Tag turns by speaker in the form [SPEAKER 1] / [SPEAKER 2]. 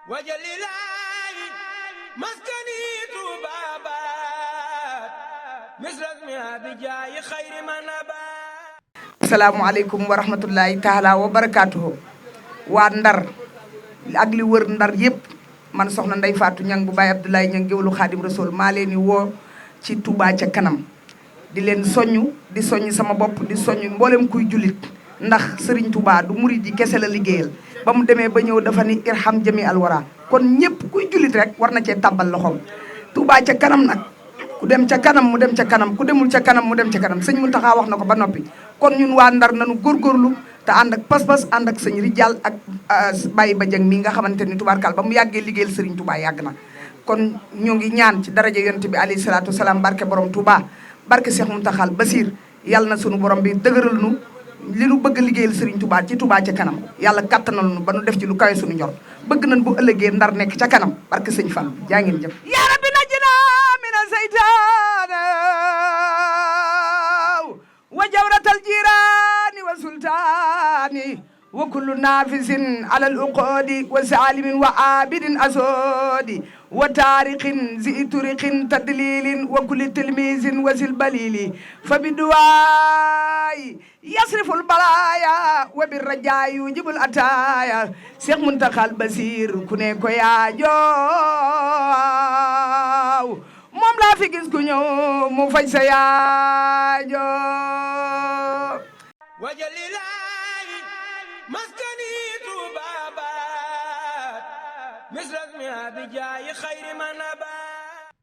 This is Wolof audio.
[SPEAKER 1] wajalilaay maskani tuubaabaat misrasmi abijaayi xayri manabaat.
[SPEAKER 2] asalaamualeykum wa rahmatullahi taala wa barakaatuhu. waa Ndar ak li wër Ndar yëpp man soxna Ndeye Fatou Niang bu Baye Abdoulaye Niang géwlu Xaadim Rasool maa leen di woo ci Touba ca kanam di leen soññu di soññ sama bopp di soññ mboolem kuy jullit ndax Serigne Touba du murid yi kese la liggéeyal ba mu demee ba ñëw dafa ni irham jami alwara kon ñëpp kuy jullit rek war na cee tàbbal loxoom. Touba ca kanam nag ku dem ca kanam mu dem ca kanam ku demul ca kanam mu dem ca kanam sëñ Mountakha wax na ko ba noppi kon ñun waa Ndar nañu góorgóorlu te ànd ak pas-pas ànd ak sëñ Rijal ak Baye Badiang mi nga xamante ni tubaarkal ba mu yàggee liggéeyal Serigne Touba yàgg na. kon ñu ngi ñaan ci daraja yonent bi alayhi salaatu wasalaam barke borom Touba barke Cheikh Mountakha Basir yàlla na sunu borom bi dëgëral nu li nu bëgg liggéeyal Serigne Touba ci Touba ca kanam yàlla kattanal nu ba nu def ci lu kawe sunu njort bëgg nañ bu ëllëgee Ndar nekk ca kanam barke sëñ Fall jaa ngeen jëf. yaa rabbi najjina mina seytaane wa jawratal jiraani wa sultaani wa kullu nafisin alal uqoodi wa salimin wa abidin asoodi wa taariqin zi turiqin tadlilin wa kulli tilmisin wa sil balili fa biduwaay yasriful balaya wa birrajaay yujibul ataaya Cheikh Mountakha Basir ku ne ko yaajoow moom laa fi gis ku ñëw mu faj sa yaajo
[SPEAKER 1] wajalilaay maskani tuubaabaat misrasmi abijaayi xayri manabaat.